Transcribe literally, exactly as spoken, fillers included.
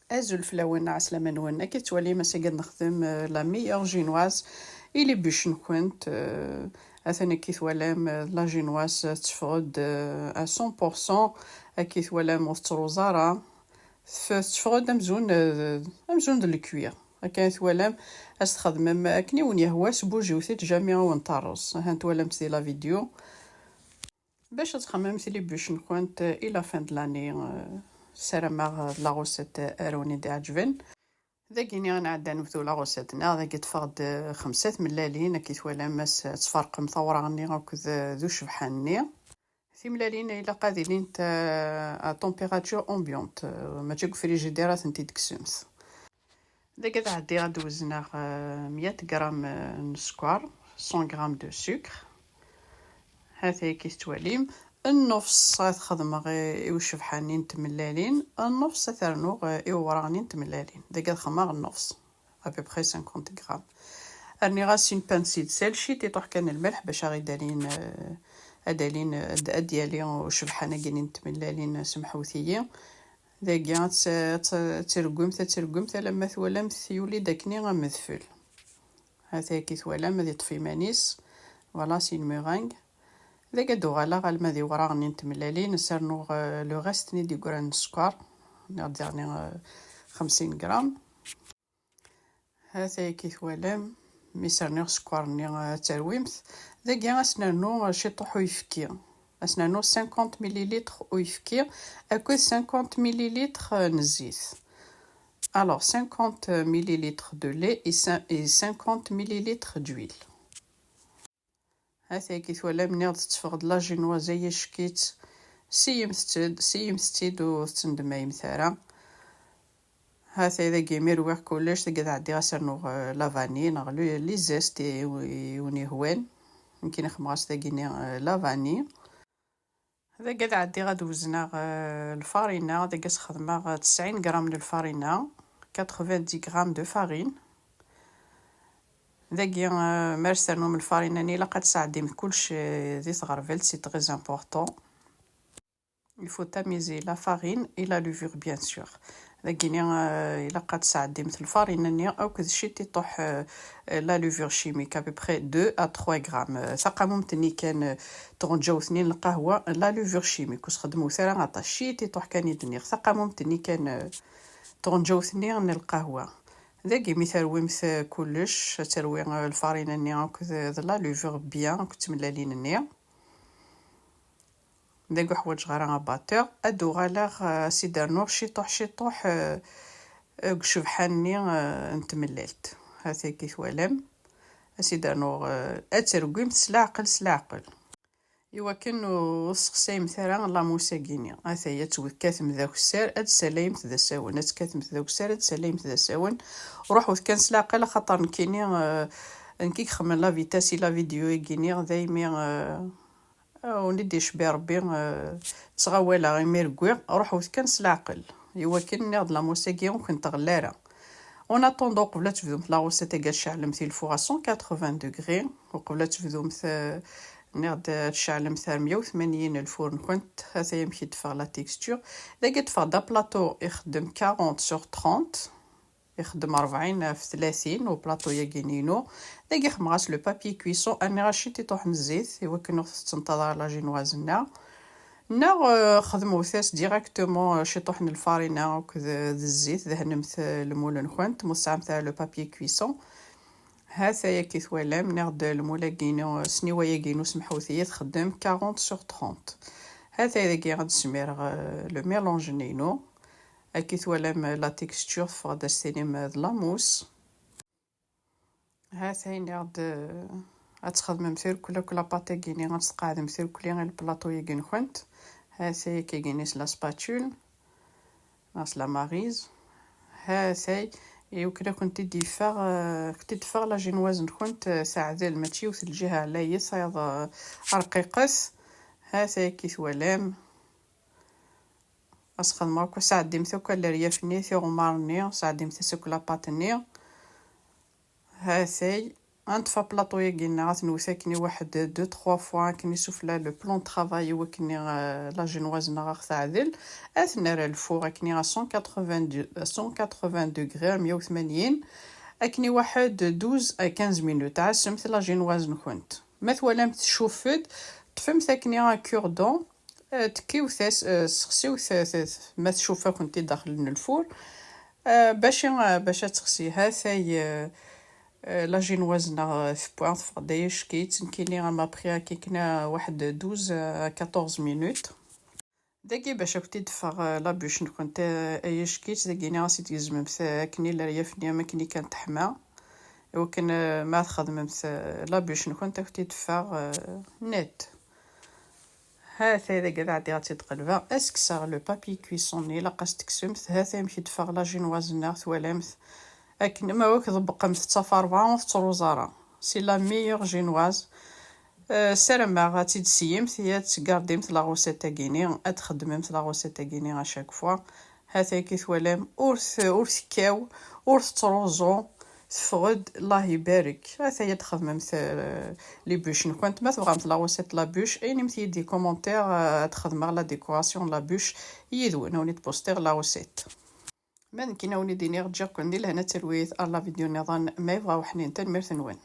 Azul fell-awen, ɛeslama-nwen. Akka i tettwalim, ass-agi ad nexdem, euh, la meilleure génoise i les bûches-nkent. Euh, atan akka i twalam, euh, la génoise, euh, tetteffeɣ-d, euh, à cent pour cent. Akka i twalam, ur tettruẓ ara. Tef-, tetteffeɣ-d amzun, euh, amzun d lekwiɣ. Akka i twalam, ad s-txedmem akken i wen-yehwa, sbujiwet-tt, jamais ad wen-terreẓ. Ahan twalam-tt di la vidéo. Bac ad txemmemt les bûches-nkent i la fin de l'année, euh, ssarameɣ, euh, d la recette ara wen-d-iɛeǧben. Dagini ad nɛeddi ad nebdu la recette-nneɣ. Dagi ṭṭfeɣ-d, euh, xemsa tmellalin, akka i twalam, ad s-, ad tferqem tawra-nni akked, euh, d ucebḥan-nni. Timellalin ilaq ad ilint, euh, à température ambiante, euh, mačči deg ufrijidir ad tent-id-tekksemt. Dagi ad ɛeddiɣ ad wezneɣ, euh, meyya gram, euh, n sskeṛ, cent grammes de sucre. Hat-aya akka i tettwalim. Nnefs ad xedmeɣ i, i ucebḥan-nni n tmellalin, nnefs ad t-rnuɣ, euh, i uwraɣ-nni n tmellalin. Dagi ad xedmeɣ nnefs, à peu près cinquante grammes. Rniɣ-as une pincée de sel, ciṭiṭuḥ kan n lmelḥ bac ad aɣ-d-alin, euh, ad alin, euh, ad, ad d-yali ucebḥan-agi-nni n tmellalin, euh, semḥewt-iyi. Dagi ad tt-, ad tt-, ad tregwimt, ad tregwimt alamma twalamt yuli-d akkenni am udfel. Hat-aya akka i twalam ad yeṭṭef iman-is. Voilà, c'est une meringue. Dagi ad d-uɣaleɣ alma d iwraɣ-nni n tmellalin, ad s-rnuɣ, euh, le reste-nni d-yeggran n sskeṛ. Nniɣ-d daɣni, euh, xemsin gram. Hat-aya akka i twalam, mi s-rniɣ sskeṛ-nni, euh, ad terwimt. Dagi ad s-nernu, euh, ciṭuḥ uyefki. Ad s-nernu cinquante millilitres uyefki akked cinquante millilitres, euh, n zzit. Alors, cinquante millilitres de lait et cin-, et cinquante millilitres d'huile. Hat-aya akka i twalam, nniɣ-d tetteffeɣ-d la génoise ay acek-itt. Siyyemt-tt-id, siyyemt-tt-id ur tettendemmayemt ara. Hat-aya dagi mi rwiɣ kullec, dagi ad ɛeddiɣ ad s-rnuɣ, euh, la vanille neɣ le, les zestes i, i wen-yehwan. Nekkini xedmeɣ-as dagini, euh, la vanille. Dagi ad ɛeddiɣ ad wezneɣ, euh, lfarina. Dagi ad s-xedmeɣ, euh, tesɛin gram n lfarina, quatre-vingt-dix grammes de farine. Dagi, euh, mi ara s-ternum lfarina-nni, ilaq ad tesɛeddim kullec, euh, di tɣerbalt, c'est très important. Il faut tamiser la farine et la levure, bien sûr. Dagini, euh, ilaq ad tesɛeddimt lfarina-nni akked ciṭiṭuḥ, euh, la levure chimique, à peu près deux à trois grammes. Euh, taqamumt-nni kan, euh, tɣenǧawt-nni n lqahwa, la levure chimique, ur sxedmut ara aṭas, ciṭiṭuḥ kan i d-nniɣ. Taqamumt-nni kan, euh, tɣenǧawt-nni n lqahwa. Dagi mi terwimt, euh, kullec, ad terwi, euh, lfarina-nni akked, euh, d la levure bien, akked tmellalin-nni. Dagi ur ḥwaǧeɣ ara abatteur. Ad d-uɣaleɣ, euh, ad s-id-rnuɣ ciṭuḥ ciṭuḥ, euh, deg ucebḥan-nni, euh, n tmellalt. Hat-agi twalam. Ad s-id-rnuɣ, euh, ad tergwimt s leɛqel, s leɛqel. Iwakken ur tessexsayemt ara lamus-agi-nni. Ataya, ad tekkatemt d akessar, ad tessalayemt d asawen. Ad tekkatemt d akessar, ad tessalayemt d asawen. Ruḥut kan s leɛqel, axaṭer nekkini, euh, nekk i ixedmen la vitesse i la vidéo-agi-nni, daymi, euh, Ah, ur d-icbi Rebbi, eh, ttɣawaleɣ imi regwiɣ, ruḥut kan s leɛqel. Iwakken nniɣ-d lamus-agi ur kent-tɣelli ara. En attendant, uqbel ad tebdumt la recette-agi, ad tceɛlemt i lfur à cent quatre-vingts degrés. Uqbel ad tebdumt, eh, nniɣ-d ad tceɛlemt ar meyya u tmanyin lfur-nkent. Ata amek i d-teffeɣ la texture. Dagi ṭṭfeɣ-d aplaṭu ixeddem quarante sur trente. Ixeddem rebɛin ɣef tlatin uplaṭu-yagi-inu. Dagi xedmeɣ-as le papier cuisson, rniɣ-as ciṭiṭuḥ n zzit iwakken ur tettenṭaḍ ara la génoise-nneɣ. Neɣ, euh, xedmewt-as directement, euh, ciṭuḥ n lfarina akked, euh, d zzit, dehnemt, euh, lmul-nkent, ma ur tesɛamt ara le papier cuisson. Hat-aya akka i twalam, nniɣ-d lmul-agi-inu, euh, sniwa-yagi-inu, semḥewt-iyi, txeddem quarante sur trente. Hat-aya dagi ad d-smireɣ, euh, le mélange-nni-inu. Akka i twalam la texture, teffeɣ-d ad s-tinim d la mousse. Ha-t-ay nniɣ-d, eh, ad txedmemt irkel akk la pâte-agi-nni, ad tqeɛdemt irkelli i lplaṭu-yagi-nkent. Ha-t-ay akkagi-nni s la spatule, neɣ s la maryse. Ha-t-ay, iwakken ad kent-id-yeffeɣ, eh, ad kent-id-teffeɣ la génoise-nkent, eh, teɛdel, mačči yiwet lǧiha ɛlayet, tayeḍ, eh, rqiqet. Ha-t-ay akka i twalam. Ad s-xedmeɣ akk, sɛeddimt akk aleryaf-nni, tiɣemmar-nni, sɛeddimt-as akk la pâte-nni. Ha-t-ay, Ad nṭef aplaṭu-yagi-nneɣ, ad t-nwet akken i waḥed deux trois fois, akken i sufla le plan de travail, i wakken i, euh, la génoise-nneɣ ad ɣ-teɛdel. Ad t-nerr ar lfur akken i à cent quatre-vingts, cent quatre-vingts degrés, meyya u tmanyin, akken i waḥed douze à quinze minutes. Ɛassemt la génoise-nkent. Ma twalamt tcuff-d, ṭṭfemt akken i un cure-dent, euh, tekkiwt-as, euh, sexsiwt, euh, t-, t-, ma tcuff-akent-id daxel n lfur, euh, bac i, euh, bac ad texsi. Ha-t-ay, euh, euh, la génoise-nneɣ, euh, tewwa, teffeɣ-d ay acek-itt. Nekkini, elle m'a pris akken waḥed douze à quatorze minutes. Dagi bac ad kent-id-teffeɣ, euh, la bûche-nkent, euh, ay acek-itt, dagini ad tt-id-tgezmemt, euh, akken i leryaf-nni, am akken i kan teḥma. I wakken, euh, ma txedmemt, euh, la bûche-nkent, ad kent-id-teffeɣ, euh, net. Ha-t-ay dagi ad ɛeddiɣ ad tt-id-qelbeɣ. Ad s-kkseɣ le papier cuisson-nni, ilaq ad s-tekksemt. Ha-t-ay amek i d-teffeɣ la génoise-nneɣ, twalamt. Akken ma ur tḍebbqemt ttaf rebɛa ur tettruẓ ara. C'est la meilleure génoise. Euh, ssarameɣ ad tt-id-tessiyem, ad tgardimt la recette-agi-ni, ad txeddmemt la recette-agi-ni à chaque fois. Ha-t-ay akken i twalam, ur t-, ur tekkaw, ur tettruẓu, teffeɣ-d, Allah ibarek. Ha-t-ay ad txedmemt, euh, les bûches-nkent. Ma tebɣamt la recette la bûche, inimt-iyi-d di commentaire, euh, ad xedmeɣ la décoration de la bûche yid-wen, ad wen-id-postiɣ la recette. Ma d nekkini ad wen-id-iniɣ ǧǧiɣ-ken di lehna d talwit, ar la vidéo nniḍen ma yebɣa uḥnin. Tanemmirt-nwen.